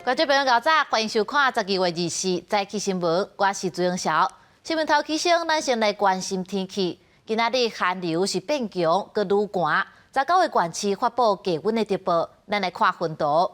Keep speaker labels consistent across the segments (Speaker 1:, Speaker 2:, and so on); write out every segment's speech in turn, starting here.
Speaker 1: 觀眾朋友𠢕早，歡迎收看12月24早起新聞，我是朱英曉。新聞頭起先，咱先來關心天氣。今仔日寒流是變強，閣愈寒，19個縣市發布低溫的特報。咱來看溫度。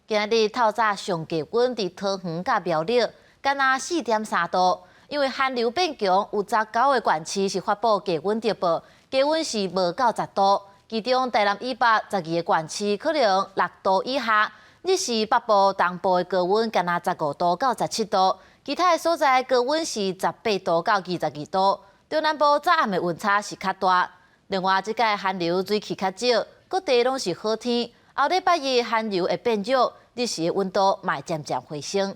Speaker 1: 今仔日透早上低溫佇桃園佮苗栗，干焦4.3度。因為寒流變強，有十九個縣市是發布低溫特報，低溫是無到10度。其中台南以北十二個縣市可能6度以下。日時北部、東部的高溫干焦15度到17度，其他的所在高溫是18度到22度。中南部早暗的溫差是較大。另外，這擺寒流水氣較少，各地攏是好天。後禮拜日寒流會變弱，日時的溫度嘛會漸漸回升。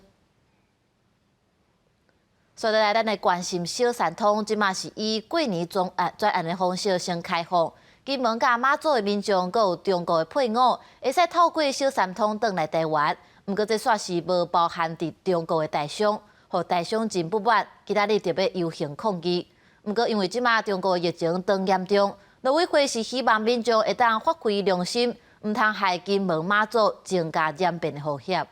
Speaker 1: 所以來，咱來關心小三通，這馬是以過年專案專案的方式先開放。金門佮馬祖的民眾，閣有中國的配偶，會使透過小三通轉來台灣。毋過這煞是無包含佇中國的台商，予台商真不滿，今仔日特別遊行抗議。毋過因為這馬中國疫情當嚴重，陸委會是希望民眾會當發揮良心，毋通害金門馬祖增加染病的風險。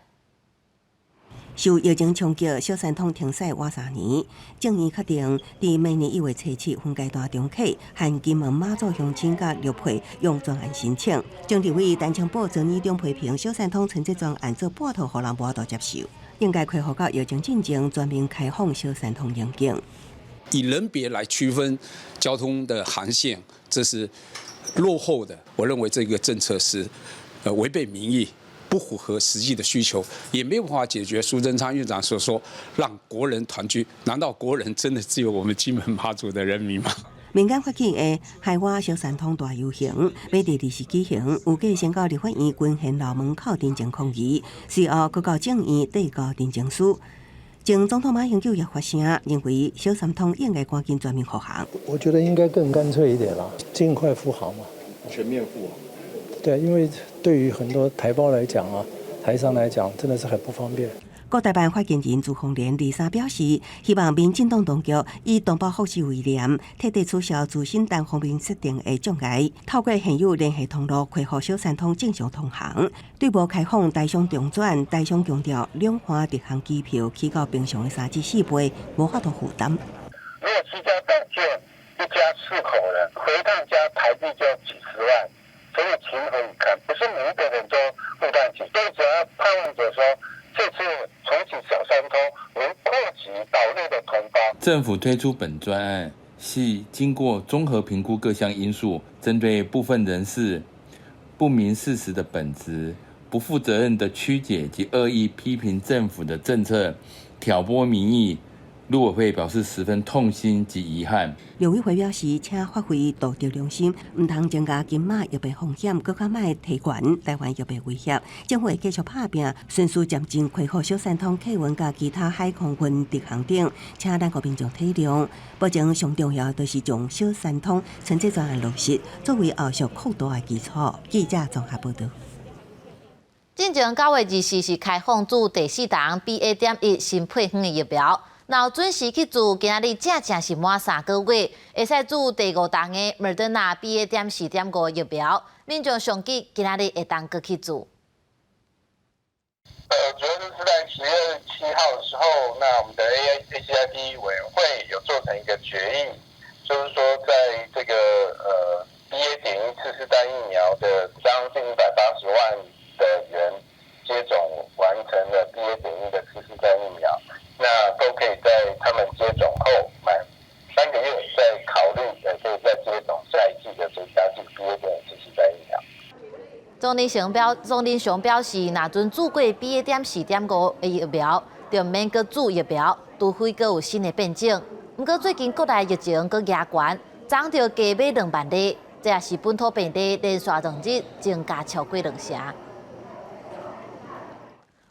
Speaker 2: 受疫情衝擊，小三通停駛倚3年，政院確定佇明年1月初7分階段重啟，限金門馬祖鄉親佮陸配用專案申請。政治委陳清寶昨年中批評小三通春節專案做半套，予人無法度接受，應該恢復到疫情進前全面開放小三通入境。
Speaker 3: 以人別來區分交通的航線，這是落後的。我認為這個政策是違背民意，不符合實際的需求，也沒有辦法解決蘇貞昌院長所說讓國人團聚。難道國人真的只有我們金門馬祖的人民嗎？
Speaker 2: 民間發起的海外小三通大遊行，欲佇二時舉行，預計先到立法院群賢樓門口陳情抗議，隨後閣到政院遞交陳情書。前總統馬英九也發聲，認為小三通應該趕緊全面復航。
Speaker 4: 我覺得應該更乾脆一點啦，盡快復航嘛。
Speaker 5: 全面復航。
Speaker 4: 對，因為對於很多台胞來講啊，台商來講，真的是很不方便。
Speaker 2: 國台辦發言人朱鳳蓮二三表示，希望民進黨當局以同胞福祉為念，徹底取消自身單方面設定的障礙，透過現有聯繫通路恢復小三通正常通航。對無開放台商中轉，台商強調兩岸直航機票起到平常的3至4倍，無法度負擔。
Speaker 6: 如果攜家帶眷，一家四口人回趟家台幣就要幾十萬，所以情何以堪？不是每一個人都負擔起，所以只要盼望着說，這次重啟小三通能擴及島內的同胞。
Speaker 7: 政府推出本專案，係經過綜合評估各項因素，針對部分人士不明事實的本質、不負責任的曲解及惡意批評政府的政策，挑撥民意，陸委會表示十分痛心及遺憾。
Speaker 2: 陸委會表示，請發揮道德良心，毋通增加金馬疫病風險，閣較莫提懸台灣疫病威脅。政府會繼續拍拚，循序漸進恢復小三通客運佮其他海空運直航等，請咱國民眾體諒。目前上重要就是將小三通春節專案落實，作為後續擴大的基礎。記者綜合報道。
Speaker 1: 進前9月24是開放注第四筒 BA.1新配方的疫苗。若準時去注，今仔日正正是滿3個月，會使注第五筒的莫德納 BA.4.5疫苗。民眾上緊今仔日會當閣去注。
Speaker 6: 主要是在10月7號的時候，那我們的 ACIP 委員會有做成一個決議，就是說在這個BA.1次世代疫苗的將近180萬的人接種完成了 BA.1的次世代疫苗，那都可以在他們接種後滿3個月再考慮，可以再接種下一劑的追加劑 BA.1次世代疫苗。
Speaker 1: 鍾林祥表示，若陣注過 BA.4.5的疫苗，就毋免閣注疫苗，除非閣有新的變種。毋過最近國內疫情閣加懸，昨昏就加碼2萬例，這也是本土病例連續2日增加超過兩成。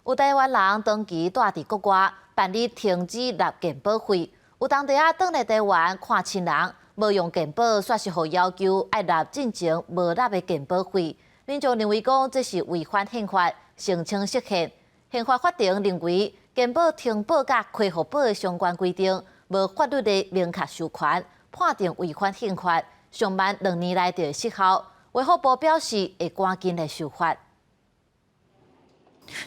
Speaker 1: 有台灣人長期蹛佇國外辦理停止納健保費，有當地仔轉來台灣看親人，無用健保，煞是予要求愛納進前無納的健保費。民眾認為講這是違反憲法，聲稱釋憲。憲法法庭認為健保停保佮恢復保的相關規定無法律的明確授權，判定違反憲法，上慢2年內就會失效。衛福部表示會趕緊來修法。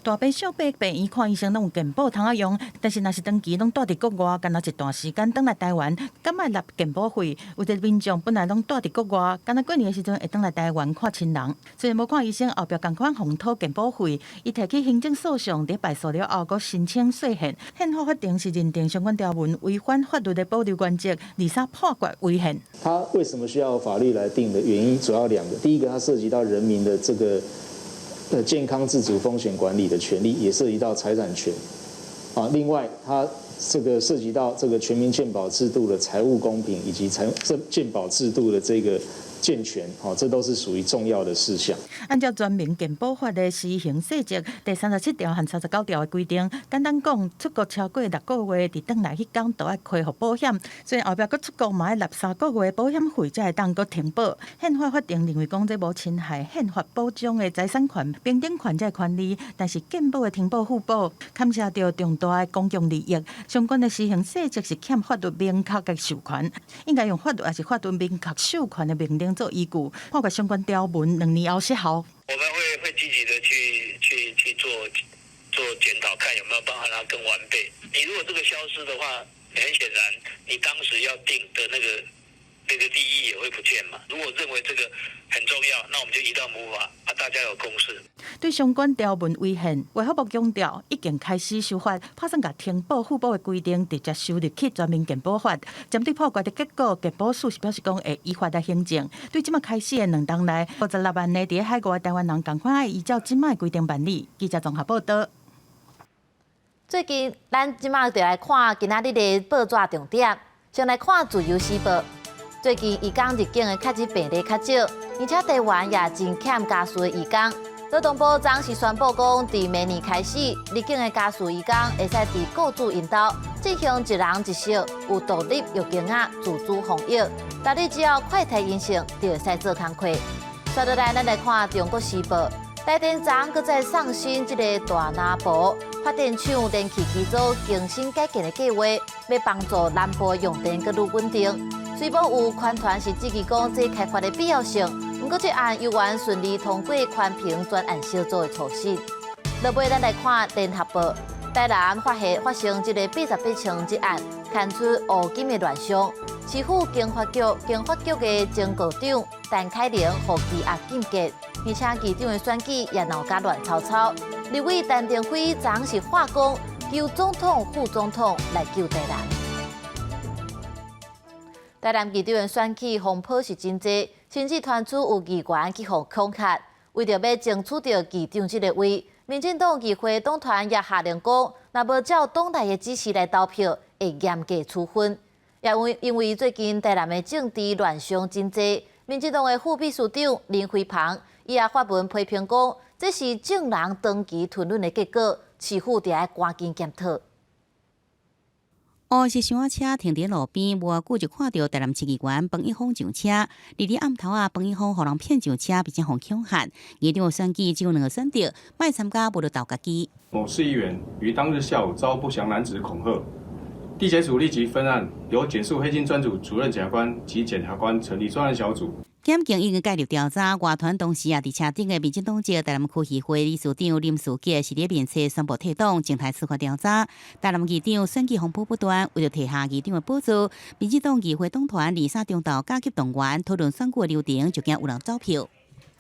Speaker 5: 大爸小伯病院看醫生攏有健保通仔用，但是若是長期攏蹛佇國外，干焦一段時間轉來台灣，敢愛納健保費？有的民眾本來攏蹛佇國外，干焦過年的時陣會轉來台灣看親人，雖然無看醫生，後壁仝款予討健保費。伊提起行政訴訟，佇敗訴了後，閣申請釋憲。憲法法庭是認定相關條文違反法律的保留原則，而且判決違憲。
Speaker 8: 他為什麼需要法律來定的原因主要兩個，第一個，它涉及到人民的這個健康自主風險管理的權利，也涉及到財產權。啊，另外，它這個涉及到這個全民健保制度的財務公平，以及財這健保制度的這個健全，吼，這都是屬於重要的事項。
Speaker 5: 按照全民健保法的施行細則第37條和39條的規定，簡單講，出國超過6個月，佇轉來彼工就愛恢復保險。雖然後壁閣出國嘛愛納3個月保險費，才會當閣停保。憲法法庭認為講這無侵害憲法保障的財產權、平等權這个權利，但是健保的停保復保，牽涉著重大的公共利益，相關的施行細則是欠法律明確的授權，應該用法律抑是法律明確授權的命令做依據，判決相關條文2年後失效。
Speaker 9: 我們會積極的去做檢討，看有沒有辦法讓它更完備。你如果這個消失的話，很顯然你當時要定的那個利益也會不見嘛。如果認為這個很重要，那我們就移到母法，啊，大家有共識。
Speaker 5: 對相關條文違憲，衛福部強調已經開始修法，打算共停保復保的規定直接收入去全民健保法。針對判決的結果，健保署是表示講會依法來行政。對這馬開始的2冬內，56萬个佇海外的台灣人仝款愛依照這馬的規定辦理。記者綜合報道。
Speaker 1: 最近，咱這馬就來看今仔日的報紙重點，先來看《自由時報》。最近，移工入境的確診病例較少，而且台灣也真欠家私的移工。勞動部昨是宣布講，佇明年開始，入境的家私移工會使佇雇主𪜶兜進行一人一室有獨立浴間仔自主防疫。但你只要快篩陰性，就會使做工課。接落來，咱來看《中國時報》，台電昨閣再上新這个大南部發電廠電氣機組更新改建的計劃，欲幫助南部用電閣愈穩定。雖罔有環團是質疑講這開發的必要性，毋過這案猶原順利通過環評專案小組的初審。落尾咱來看聯合報，台南發現發生這个88槍這案，牽出烏金的亂象。市府經發局的前局長陳凱玲予羈押禁見，而且議長的選舉也鬧甲亂糟糟。立委陳亭妃昨是話講，求總統、副總統來救台南。台南議長的選舉風波是真濟，甚至傳出有議員去予恐嚇。為著欲爭取著議長這个位，民進黨議會黨團也下令講，若無照黨內的指示來投票，會嚴格處分。也因為最近台南的政治亂象真濟，民進黨的副秘書長林飛帆伊也發文批評講，這是眾人長期吞忍的結果，市府著愛趕緊檢討。
Speaker 10: 烏色箱仔車停佇路邊，無偌久就看著台南市議員彭一峰上車。佇咧暗頭仔，彭一峰予人騙上車，並且予恐嚇。議長選舉只有兩个選擇，莫參加，無就投家己。
Speaker 11: 某市議員於當日下午遭不詳男子恐嚇，地檢署立即分案，由檢肅黑金專組主任檢察官及檢察官成立專案小組。
Speaker 10: 檢警已經介入調查，外團當時也佇車頂的民進黨籍台南區議會理事長林士傑是佇面冊宣布退黨，靜待司法調查。台南議長選舉風波不斷，為著提下議長的寶座，民進黨議會黨團23中晝加急動員討論選舉的流程，就驚有人走票。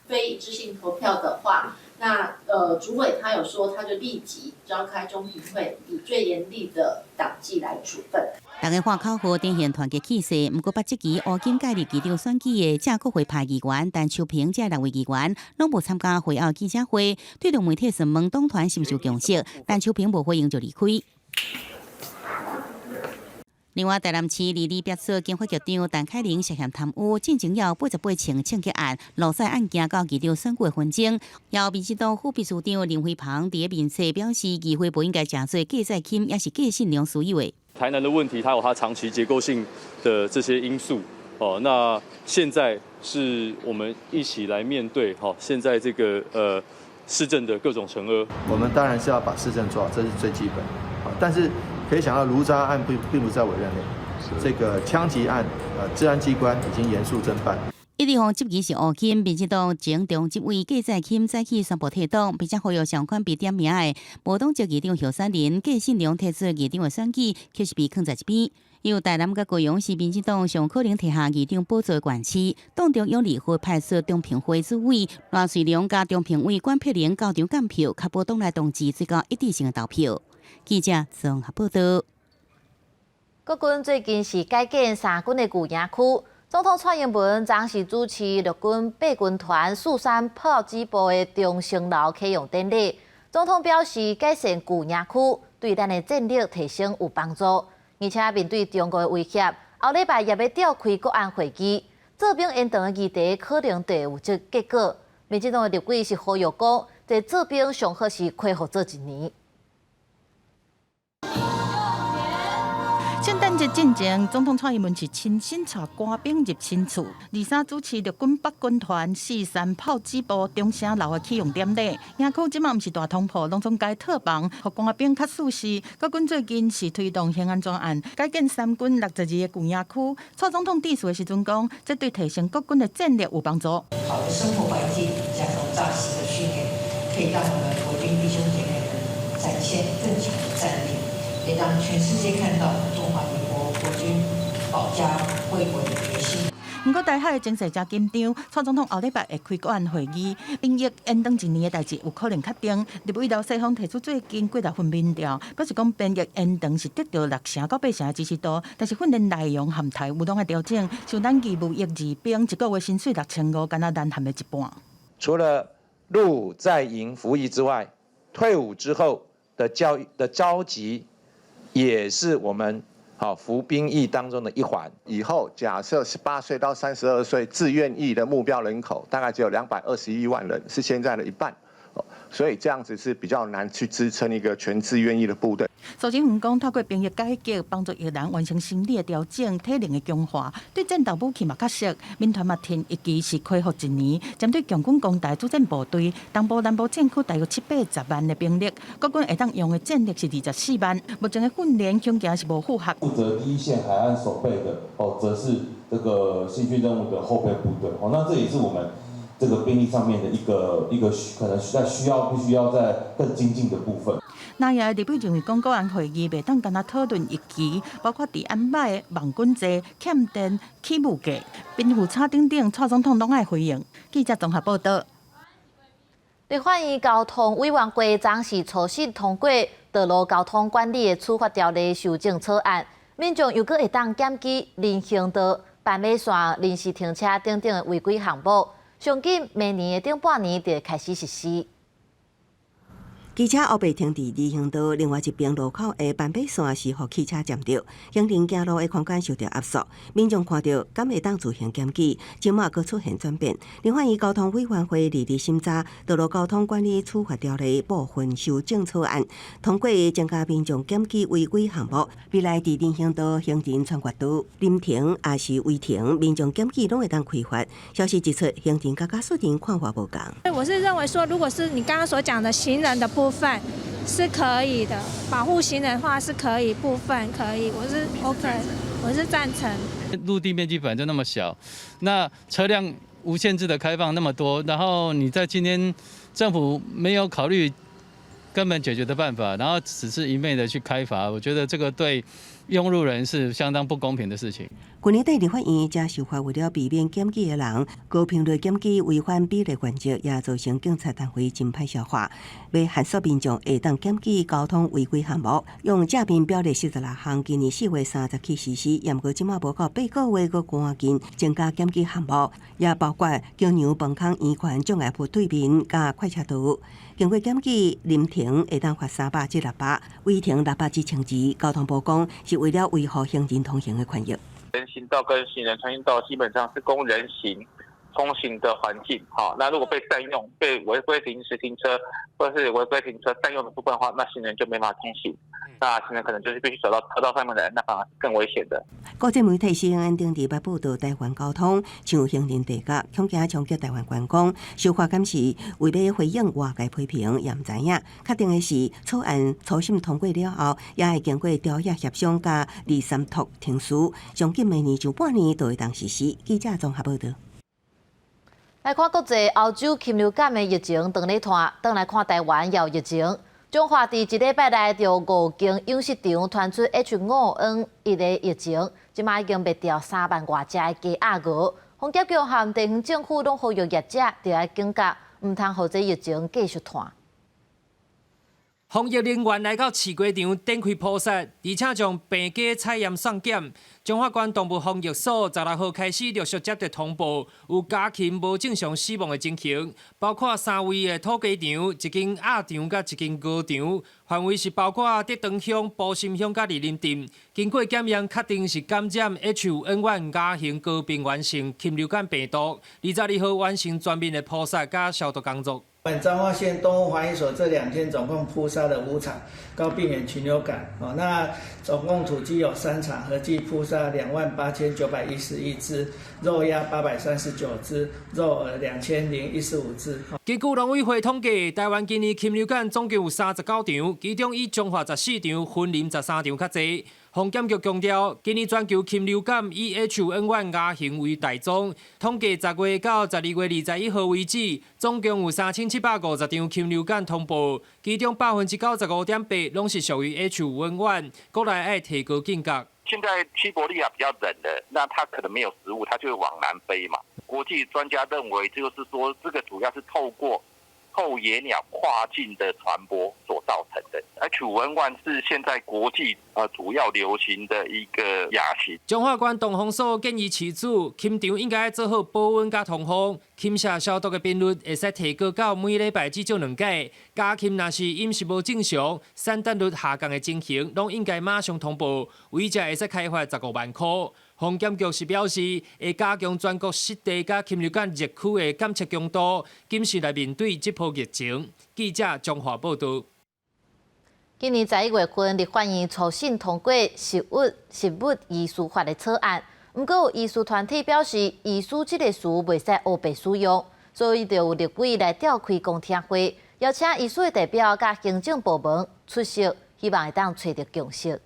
Speaker 12: 非一致性投票的話，那主委他有說，他就立即召開中評會，以最嚴厲的黨紀來處分。
Speaker 10: 逐家喊口號，展現團結氣勢。毋過，捌質疑烏金介入議長選舉的正國會派議員陳秋平這六位議員，攏無參加會後記者會，對著媒體詢問黨團是毋是有共識，陳秋平無回應就離開。另外，台南市李李表示，經發局長陳凱玲涉嫌貪污，進前有88槍槍擊案、落屎案件佮議長選舉的紛爭。由民進黨副秘書長林飛帆佇面冊表示，議會無應該成做假載金，抑是假信梁私有的。
Speaker 13: 台南的問題，它有它長期結構性的這些因素。哦，那現在是我們一起來面對，哈，現在這個市政的各種懲惡。
Speaker 14: 我們當然是要把市政做好，這是最基本。但是可以想到，爐渣案並不在我任內，這個槍擊案，治安機關已經嚴肅偵辦。
Speaker 10: 一直予質疑是烏金，民進黨前中執委郭在欽早起宣布退黨，並且呼籲相款被點名的無黨籍議長候選人郭信良提出議長的選舉，卻是被囥在一邊。由台南佮高雄是民進黨上可能提下議長寶座的縣市，黨中央立法派出中評會主委賴瑞隆佮中評委管碧玲到場監票，確保黨內同志做到一致性的投票。記者綜合報道。
Speaker 1: 國軍最近是改建三軍的舊營區。總統蔡英文昨時主持陸軍八軍團四三炮指部的中成樓啟用典禮。總統表示，改善舊營區對咱的戰力提升有幫助，而且面對中國的威脅，後禮拜也欲召開國安會議，做兵延長的議題可能就會有這結果。民進黨的立委是呼籲講，這做兵上好是恢復做一年。
Speaker 5: 聖誕節進前，總統蔡英文是親身帶官兵入新厝，23主持陸軍八軍團四三炮指部中城樓的啟用典禮。營區這馬毋是大通鋪，攏總改套房，予官兵較舒適。國軍最近是推動興安專案，改建三軍62个舊營區。蔡總統致辭的時陣講，這對提升國軍的戰力有幫助。
Speaker 15: 好的生活環境加上紮實的訓練，可以讓我們國軍弟兄姐妹們展現更強的戰力，也讓全世界看到中華民國國軍保家衛國的決心。
Speaker 5: 毋過台海的情勢誠緊張，蔡總統後禮拜會開國安會議，兵役延長一年的代誌有可能確定。立委劉世芳提出最近幾若份民調，表示講兵役延長是得著6成到8成的支持度，但是訓練內容和待遇攏愛調整。像咱義務役二兵一個月薪水6500，敢若南韓的一半。
Speaker 16: 除了入伍在營服役之外，退伍之後的教育的召集，也是我們好服兵役當中的一環。
Speaker 17: 以後假設18歲到32歲自願役的目標人口大概只有221萬人，是現在的一半，所以這樣子是比較難去支撐一個全自願役的部隊。
Speaker 5: 蘇貞昌講，透過兵役改革，幫助役人完成心理的調整、體能的強化，對戰鬥武器嘛較熟。民團嘛提役期是恢復一年，針對共軍攻台主戰部隊，東部、南部戰區大約7、80萬的兵力，國軍會當用的戰力是24萬。目前的訓練恐驚是無符合。
Speaker 18: 負責第一線海岸守備的哦，則是這個新訓任務的後備部隊哦，那這也是我們這個兵力上面的一個可能在需要必須要再更精進的部分。
Speaker 5: 那也立委認為講國安會議袂當干焦討論役期，包括治安歹、網軍濟、欠電、起霧價、貧富差等等，蔡總統攏愛回應。記者綜合報道。
Speaker 1: 立法院交通委員會昨時初審通過道路交通管理的處罰條例修正草案，民眾又閣會當檢舉人行道、斑馬線、臨時停車等等的違規項目，上緊明年的頂半年就會開始實施。
Speaker 2: 機車烏白停佇人行道，另外一邊路口的斑馬線是予汽車佔著，行人行路的空間受著壓縮。民眾看著，敢會當自行檢舉？這馬閣出現轉變。立法院交通委員會二日審查道路交通管理處罰條例部分修正草案，通過增加民眾檢舉違規項目。未來佇人行道、行人穿越道、臨停抑是違停，民眾檢舉攏會當開罰。消息指出，行人佮駕駛人看法無仝。
Speaker 19: 我是認為說，如果是你剛剛所講的行人的部分是可以的，保護行人的話是可以，部分可以，我是 OK，我是贊成。
Speaker 20: 陸地面積本來就那麼小，那車輛無限制的開放那麼多，然後你在今天政府沒有考慮根本解決的辦法，然後只是一昧的去開罰，我覺得這個對用路人是相當不公平的事情。
Speaker 2: 去年底立法院才修法，為了避免檢舉的人高頻率檢舉違反比例原則，也造成警察單位真歹消化。欲限縮民眾會當檢舉交通違規項目，用正面表列46項，今年4月30起實施。毋過這馬無夠8個月，閣趕緊增加檢舉項目，也包括橋梁、崩空、圓環、障礙物對面佮快車道。經過檢舉臨停會當罰300至600，違停600至1200。交通部講是為了維護行人通行的權益。
Speaker 6: 人行道跟行人穿行道基本上是供人行通行的環境，好，那如果被佔用、被違規臨時停車或者是違規停車佔用的部分的話，那行人就沒辦法通行，那行人可能就是必須走到車道上面來，那反而是更危險的。
Speaker 2: 國際媒體 CNN 頂禮拜報道，台灣交通像行人地獄，恐驚衝擊台灣觀光。修法敢是為欲回應外界批評，也毋知影。確定的是，草案初審通過了後，也會經過條約協商佮二三讀程序，上緊明年上半年就會當實施。記者綜合報道。
Speaker 1: 來看國際歐洲禽流感的疫情當咧湠，轉來看台灣也有疫情。彰化佇一禮拜內就五間養殖場傳出 H5N1的疫情，這馬已經滅掉3萬外隻的雞鴨鵝。防檢局和地方政府攏呼籲業者著愛警覺，毋通予這疫情繼續湠。
Speaker 21: 防疫人員來到飼雞場展開撲殺，而且將病雞採驗送檢。彰化縣動物防疫所16號開始陸續接到通報，有家禽無正常死亡的情形，包括三位的土雞場、一間鴨場佮一間鵝場，範圍是包括竹塘鄉、埔心鄉佮二林鎮。經過檢驗，確定是感染 H5N1 亞型高病原性禽流感病毒。22號完成全面的撲殺佮消毒工作。
Speaker 22: 彰化縣動物防疫所這兩天總共撲殺了五場高病原禽流感，哦，那總共土雞有三場，合計撲殺28,911隻，肉鴨839隻，肉鵝2,015隻。
Speaker 21: 根據農委會統計，台灣今年禽流感總共有39場，其中以彰化14場、雲林13場較濟。防檢局強調，今年全球禽流感以 H5N1 亞型為大宗，統計10月到12月21號為止，總共有3750場禽流感通報，其中95.8%攏是屬於 H5N1，國內愛提高警覺。
Speaker 23: 現在西伯利亞比較冷的，那它可能沒有食物，它就會往南飛嘛。國際專家認為，就是說這個主要是透過臭野鳥跨境的傳播所造成的。H5N1 是現在國際主要流行的一個亞型。
Speaker 21: 彰化縣動防所建議飼主，禽場應該做好保溫佮通風，禽舍消毒的頻率會使提高到每禮拜至少兩擺。家禽若是飲食無正常、產蛋率下降的情形，攏應該馬上通報，違者會使開罰15萬塊。防檢局是表示，會加強全國濕地佮禽流感熱區的檢測強度，謹慎來面對這波疫情。記者彰化報道。
Speaker 1: 今年11月份，立法院初審通過食物醫師法的草案，毋過有醫師團體表示，醫師這個詞袂使烏白使用，所以就有立委來召開公聽會，邀請醫師的代表佮行政部門出席，希望會當揣著共識。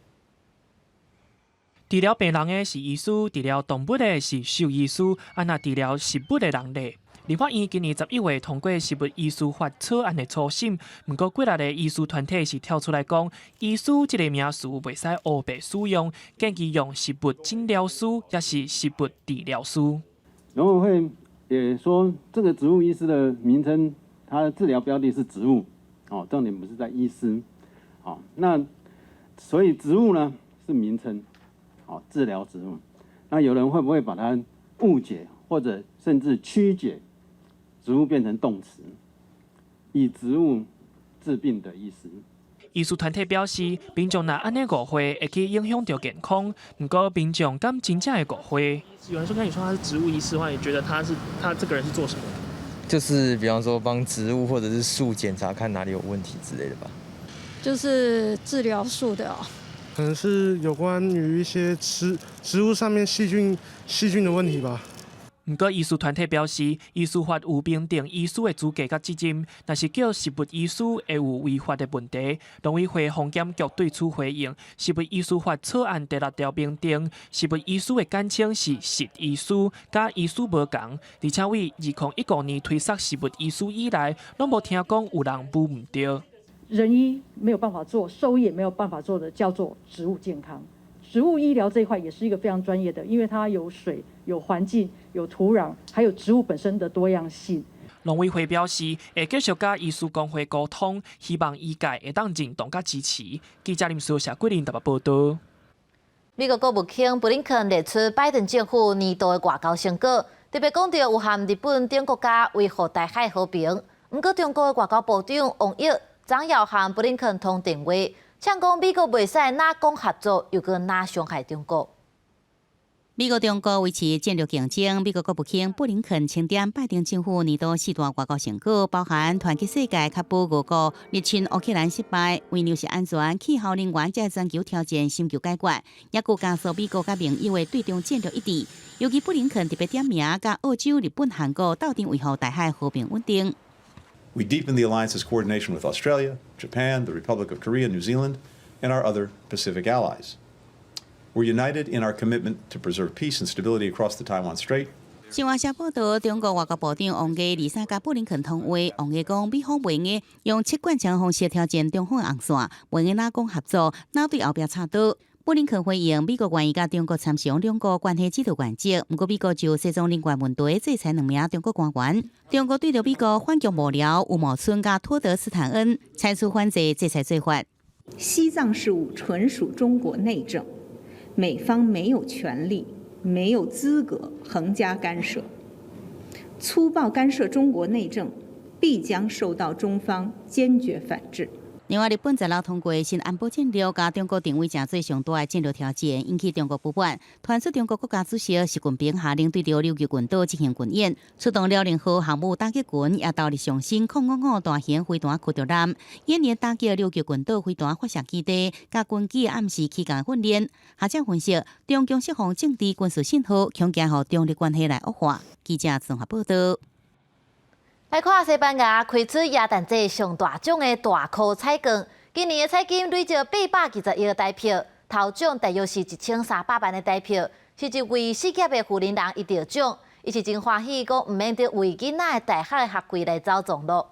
Speaker 24: 治療病人的是醫師，治療動物的是獸醫師，啊若治療食物的人咧？立法院今年11月通過食物醫師法草案的初審，毋過幾若个醫師團體是跳出來講，醫師這個名詞袂使烏白使用，建議用食物診療師，抑是食物治療師。
Speaker 25: 農委會也說，這個植物醫師的名稱，它的治療標的是植物，哦，重點不是在醫師，哦，那所以植物呢是名稱，哦，治療植物，那有人會不會把它誤解，或者甚至曲解？植物變成動詞，以植物治病的意思。
Speaker 24: 醫師團體表示，民眾若按呢誤會，會去影響著健康。毋過民眾敢真正會誤會？
Speaker 26: 有人說跟你說他是植物醫師的話，你覺得他這個人是做什麼？
Speaker 27: 就是比方說幫植物或者是樹檢查，看哪裡有問題之類的吧。
Speaker 19: 就是治療樹的哦。
Speaker 28: 可能是有關於一些植物上面細菌的問題吧。
Speaker 24: 毋過，醫師團體表示，醫師法有明定醫師的資格佮責任，若是叫食物醫師會有違法的問題。農委會防檢局對此回應：食物醫師法草案第六條明定，食物醫師的簡稱是食醫師，佮醫師無仝。而且，為2015年推設食物醫師以來，攏無聽講有人誤毋著。
Speaker 29: 人醫沒有辦法做，獸醫也沒有辦法做的，叫做植物健康。植物醫療這一塊也是一個非常專業的，因為它有水、有環境、有土壤，還有植物本身的多樣性。
Speaker 24: 農委會表示，會繼續佮醫師公會溝通，希望醫界會當認同佮支持。記者林書謝桂林台北報道。
Speaker 1: 美國國務卿布林肯列出拜登政府年度的外交成果，特別講著有和日本等國家維護台海和平。毋過中國的外交部長王毅昨暝和布林肯通電話。嗆講美國袂使若講合作，又閣若傷害中國。
Speaker 10: 美國中國維持戰略競爭。美國國務卿布林肯清點拜登政府年度四大外交成果，包含團結世界、確保俄國入侵烏克蘭失敗、為糧食安全、氣候能源這全球挑戰尋求解決，抑閣加速美國佮盟友的對中戰略一致。尤其布林肯特別點名，佮澳洲、日本、韓國鬥陣維護台海和平穩定。
Speaker 30: We deepened the alliance's coordination with Australia, Japan, the Republic of Korea, New Zealand, and our other Pacific allies. We're united in our commitment to preserve peace and stability across the Taiwan Strait.
Speaker 10: 新華社報道，中國外交部長王毅二三佮布林肯通話，王毅講美方袂用用七貫槍方式挑戰中方紅線，袂用若講合作，若對後壁插刀。布林肯回應美國願意佮中國參詳兩國關係指導原則，毋過美國就西藏人權問題制裁兩名中國官員。中國對著美國反共幕僚吳茂春佮托德斯坦恩採取反制制裁做法。
Speaker 3: 西藏事務純屬中國內政，美方沒有權利、沒有資格橫加干涉。粗暴干涉中國內政，必將受到中方堅決反制。
Speaker 10: 另外，日本16通過新安保戰略，共中國定位成做上大的戰略挑戰，引起中國不滿。傳出中國國家主席習近平下令對著琉球群島進行軍演，出動遼寧號航母打擊群，也投入上新055大型飛彈驅逐艦，演練打擊琉球群島飛彈發射基地，佮軍機暗時起降訓練。學者分析，中共釋放政治軍事信號，恐驚予中日關係來惡化。記者綜合報道。
Speaker 1: 來看西班牙開出耶誕節上大獎的大箍彩券，今年的彩金累積820億台票，頭獎大約是1300萬的台票，是一位失業的婦人伊得獎，伊是真歡喜，講毋免得為囡仔的大學的學費來走撞咯。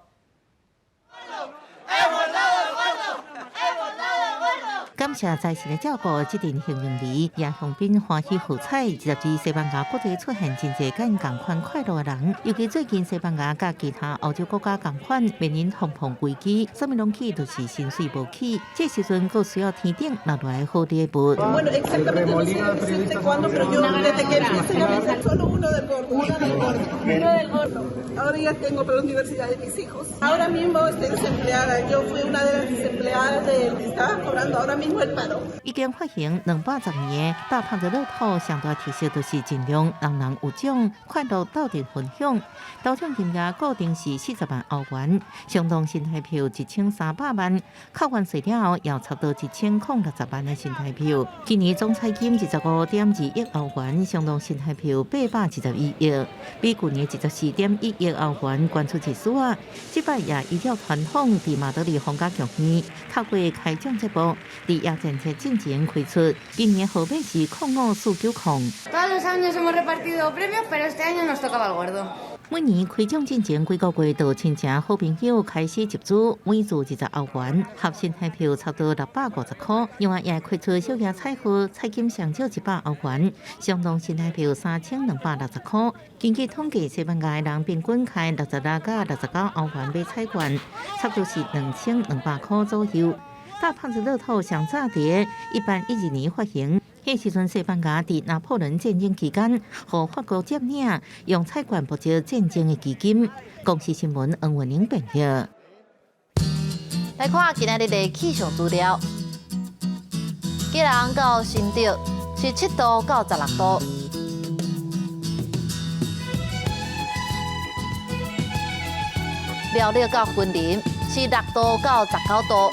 Speaker 4: 感謝財神的照顧，這陣幸運兒也向賓歡喜喝彩。入至西班牙各地出現真濟佮𪜶仝款快樂的人，尤其最近西班牙佮其他歐洲國家仝款面臨通膨危機，啥物攏起都是薪水無起，這時陣閣需要天頂落來好禮物。
Speaker 7: Bueno, exactamente no sé decirte cuándo, pero yo desde que empecé a vender solo uno del gordo, uno del gordo, uno del gordo. Ahora ya tengo para la universidad de mis hijos. Ahora mismo estoy desempleada. Yo fui una de las desempleadas de que estaba cobrando ahora mismo el paro.
Speaker 4: 已經發行210年大胖子樂透，上大特色就是盡量人人有獎，快樂鬥陣分享。頭獎金額固定是40萬歐元，相當新台票1300萬，扣完稅了後，又差不多1060萬的新台票。今年總彩金25.2億歐元，相當新台票821億，比舊年24.1億歐元懸出一絲仔。這擺也依照傳統，佇馬德里皇家劇院透過開獎節目，佇耶誕節進前開出。今年號碼是05490。
Speaker 8: Todos los años hemos repartido premios, pero este año nos tocaba el gordo.
Speaker 4: 每年開獎進前幾個月，就親情好朋友開始集資，每注20歐元，合新台票差不多650塊。另外也開出小額彩號，彩金上少100歐元，相當新台票3260塊。根據統計，西班牙人平均開66佮69歐元買彩券，差不多是2200塊左右。大胖子樂透上早佇1812年發行。彼時陣，西班牙佇拿破崙戰爭期間，予法國佔領，用彩券募集戰爭的基金。公視新聞黃文玲編譯。
Speaker 1: 來看今仔日的氣象資料，基隆到新竹是7度到16度，苗栗到雲林是6度到19度。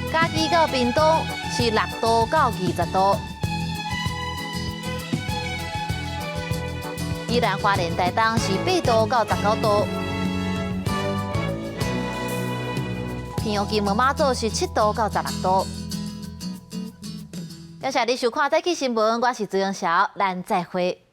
Speaker 1: 嘉義到屏東是6度到20度，宜蘭花蓮台東是8度到19度，平陽金門馬祖是7度到16度。感謝你收看《早起新聞》，我是朱永曉，咱再會。